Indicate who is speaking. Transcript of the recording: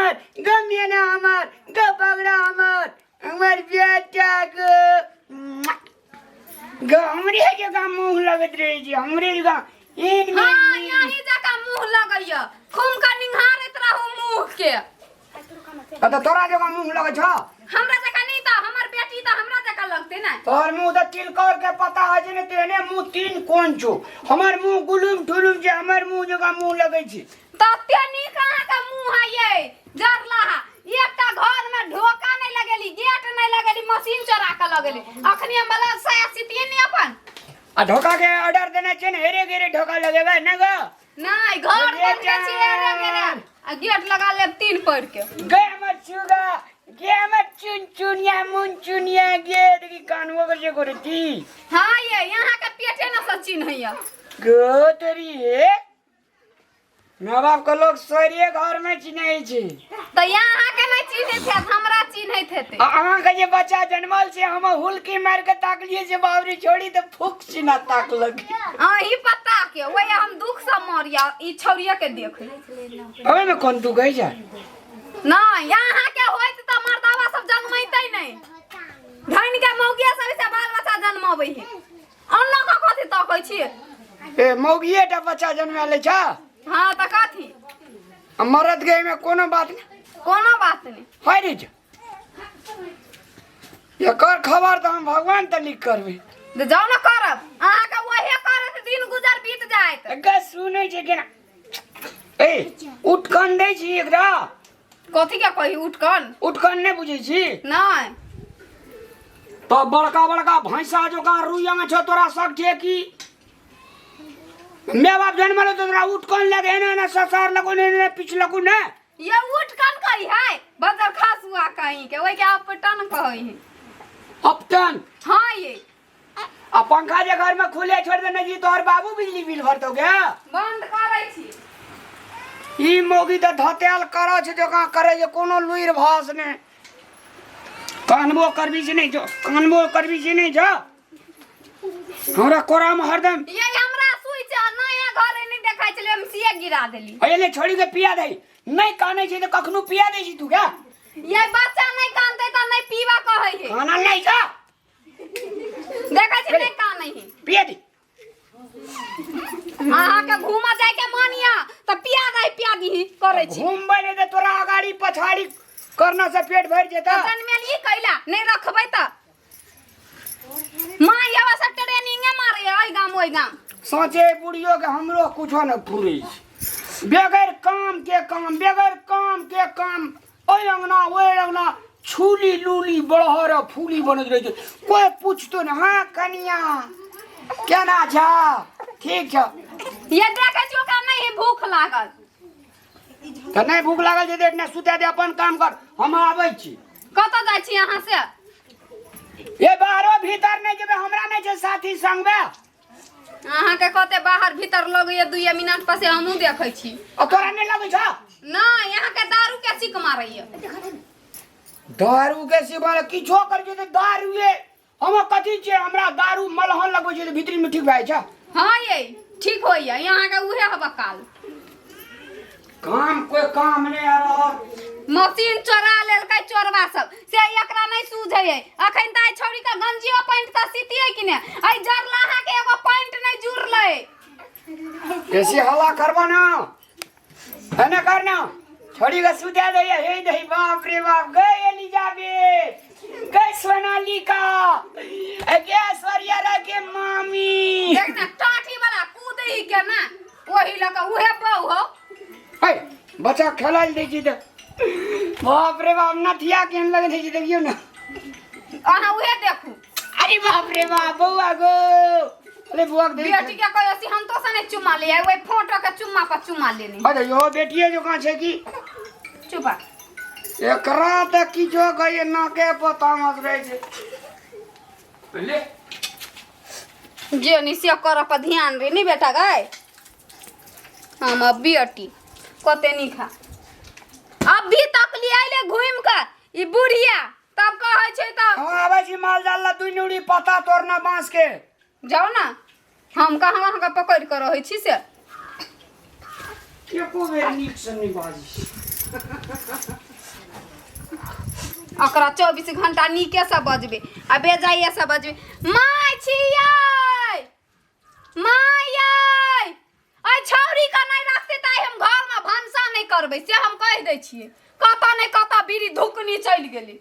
Speaker 1: हमर, ग मेना हमर, ग बगड़ा हमर, हमर बेटा ग। ग हमरे जगह मुंह लगैत रहै छै, हमरे जगह एहन।
Speaker 2: हाँ, यही जगह मुंह लगैया, खूब का निहारैत रहू मुंह के।
Speaker 1: आ तऽ तोरा जगह मुंह लगै छौ?
Speaker 2: हमरा जगह नहीं तऽ हमर बेटी तऽ हमरा जगह लगते ना।
Speaker 1: तोहर मुंह तऽ तिलकोर के पता होइ छै ने, तेहने मुंह तीन कोन छौ। हमर मुंह गुलुम ठुलुम छै, हमर मुंह जगह मुंह लगै छै।
Speaker 2: तते नीक अहाँके मुंह है ये जरलाहा। एकटा घर में ढोका नहीं लगेली, गेट नहीं लगेली, मशीन चोरा के लगेली। अखनी हम बला साया सीतिए नहीं अपन।
Speaker 1: आ ढोका के ऑर्डर देने छै ने, हेरे गेरे ढोका लगेबै ने ग?
Speaker 2: नहीं, घर
Speaker 1: गे
Speaker 2: बन के छी हेरे गेरे आ गेट लगा लेब तीन पड़ के।
Speaker 1: गे हमर सुगा, गे हमर चुन चुनिया मुन चुनिया, गे देखी कानबो के जे करे ती।
Speaker 2: हाँ ये यहाँ के पेटे न सब चिन्ह है।
Speaker 1: गो तोरी हे माँ बाप के लोग सरिये घर में चिन्है छै।
Speaker 2: तऽ यहाँ के नहीं चिन्हैत हैत, हमरा चिन्हैत हेतै।
Speaker 1: आ अहाँके जे बच्चा जनमल छै, हम हुलकी मारि के ताकलियै जे बाबरी छोड़ी तऽ फूक चिन्ह ताकलक।
Speaker 2: अही पता के वही हम दुख से मरिया ई छौड़िया के देख।
Speaker 1: ओहिमे कोन दुख होइ छै?
Speaker 2: नहीं, यहाँ के होइत तऽ मर्दावा सब जनमैतै नहीं। धन के मौगिया सब से बाल बच्चा जनमबै है। अनला का कथी तकै छियै?
Speaker 1: ए मौगिए टा बच्चा जनमा लै छ?
Speaker 2: हाँ तऽ कथी?
Speaker 1: आ मरद के एहिमे कोनो बात नहि।
Speaker 2: कोनो बात नहि।
Speaker 1: है रे जो। एकर खबर तऽ हम भगवान तऽ लिख करबै।
Speaker 2: तऽ जाउ ने करब, अहाँके वहे करत दिन गुजर बीत जायत।
Speaker 1: ग सुनै छै केना? ए उठकन दै छी एकरा।
Speaker 2: कथी के कही उठकन?
Speaker 1: उठकन नहि बुझै छी?
Speaker 2: नहि।
Speaker 1: तऽ बड़का बड़का भैंसा जकाँ रुइया छौ तोरा सब के की माय बाप जन्मल तो तोरा उठकन लगे एना एना ससार लगो ने एना पिछलकू ने।
Speaker 2: ये उठकन कही है बदर खासुआ कहीं के ओइ के अपटन कहै है।
Speaker 1: अपटन?
Speaker 2: हाँ ये।
Speaker 1: आ पंखा जे घर में खुले छोड़ देने छी तोहर बाबू बिजली बिल भरतौ गे?
Speaker 2: बंद करै छी।
Speaker 1: ई मौगी तऽ धतेल करऽ छै जकाँ करै छै, कोनो लुरि भास ने। कानबो करबी से नहीं जो, कानबो करबी से नहीं जो। हमरा कोरा में हरदम
Speaker 2: ये हमरा सुई छै नया घर नहीं देखै छलै, हम सिए गिरा देली।
Speaker 1: अरे ले छोड़ी के पिया दे, नहीं कानै छै तऽ कखनो पिया दै छी तू क्या?
Speaker 2: ये बच्चा नहीं कानतै तऽ नहीं पीबा कहै है।
Speaker 1: कानल नहीं छ।
Speaker 2: देखै छी नहीं कानै है।
Speaker 1: पिया दी।
Speaker 2: अहाँके घूमऽ जायके मन या तऽ पिया दही पिया दीही करै छी।
Speaker 1: घूमबै नहीं तऽ तोरा अगाड़ी पछाड़ी करना से पेट भरि जेतै।
Speaker 2: तऽ जनमेलियै कैला नहीं रखबै तऽ माँ यवा सब ट्रेनिंगे मारे ओहि गाम ओहि गाम।
Speaker 1: सोचे बुढ़ियो के हमरो कुछो न फुरै छै। बगैर काम के काम, बगैर काम के काम, ओहि अंगना ओहि अंगना छूली लूली बड़हर फूली बनैत रहै छै, कोइ पूछतो ने। हाँ कनिया केना छ? ठीक छ।
Speaker 2: ये देखै छी ओकरा नहीं भूख लागल।
Speaker 1: तऽ नहि भूख लागल छै तऽ एकना सुता दे, अपन काम कर, हम आबै छी।
Speaker 2: कतऽ जाइ छी अहाँ से?
Speaker 1: ये बाहरो भीतर नहि जेबै, हमरा नहि छै साथी संगमे।
Speaker 2: अहाँके कते बाहर भीतर लगैया 2 मिनट पसे हमहूँ देखै छी।
Speaker 1: आ तोरा नहि लगै छौ?
Speaker 2: नहि, अहाँके दारू के सीक मारैया।
Speaker 1: दारू के सीक मारै किछो करै छै तऽ दारूए। हम कथी छियै, हमरा दारू मलहन लगबै छै तऽ भीतरी में ठीक भए जाइ छै।
Speaker 2: हाँ ये ठीक होइया, अहाँके उहे हवा काल।
Speaker 1: काम कोई काम नहीं आ रहा।
Speaker 2: मशीन चोरा लेलकै चोरवा सब से एकरा नहीं सूझै है। अखन तऽ छौड़ी के गंजियो पैंट तऽ सीतियै कि ने, एहि जरलाहा के एगो पैंट नहीं जुड़लै।
Speaker 1: ऐसी हल्ला करबा ना है ना करना, छोड़ी के सुता दे हे दे। बाप रे बाप, गए एलिजाबेथ, गए सोनालिका, गे ऐश्वर्या राय के मामी।
Speaker 2: देख ना टाठी वाला कूदै के ना ओही लऽ कऽ उहे बहु हो।
Speaker 1: है बच्चा खेलाइ दै छी तऽ बाप रे बाप नथिया केहन लगै छै देखियौ ने।
Speaker 2: अहाँ उहे देखू।
Speaker 1: अरे बाप रे बाप बौआ गो, अरे बौआ के देख।
Speaker 2: बेटी के कहियो सी हम तो सने चुम्मा ले ओहि फोटो के चुम्मा पर चुम्मा लेने।
Speaker 1: अरे यो बेटिए जकाँ छै की?
Speaker 2: चुपा।
Speaker 1: एकरा तऽ किछो कहिए नाके पर तामस रहै छै। ले
Speaker 2: जे निश्चय कर पर ध्यान रे नी बेटा गए। हम अब बेटी कते नीक है अभी तक ले आइले घूम के ई बुढ़िया तब कहै छै तऽ
Speaker 1: हम आबै छी माल जाल ला दुई नुड़ी पत्ता तोड़ना बांस के।
Speaker 2: जाओ ना, हम कहाँ अहाँके पकड़ि कऽ रहै छी से।
Speaker 1: एको बेर नीक से नहि बाजै छै।
Speaker 2: ओकरा 24 घंटा नीके से बजबे आ बेजाइए से बजबे। माय छियै, माय यै, अइ छौरी के नहि रखते तऽ आइ हम घरमे भनसा नहि करबै, से हम कहि दै छियै। कतऽ नहि कतऽ बीड़ी धुकनी चलि गेलै।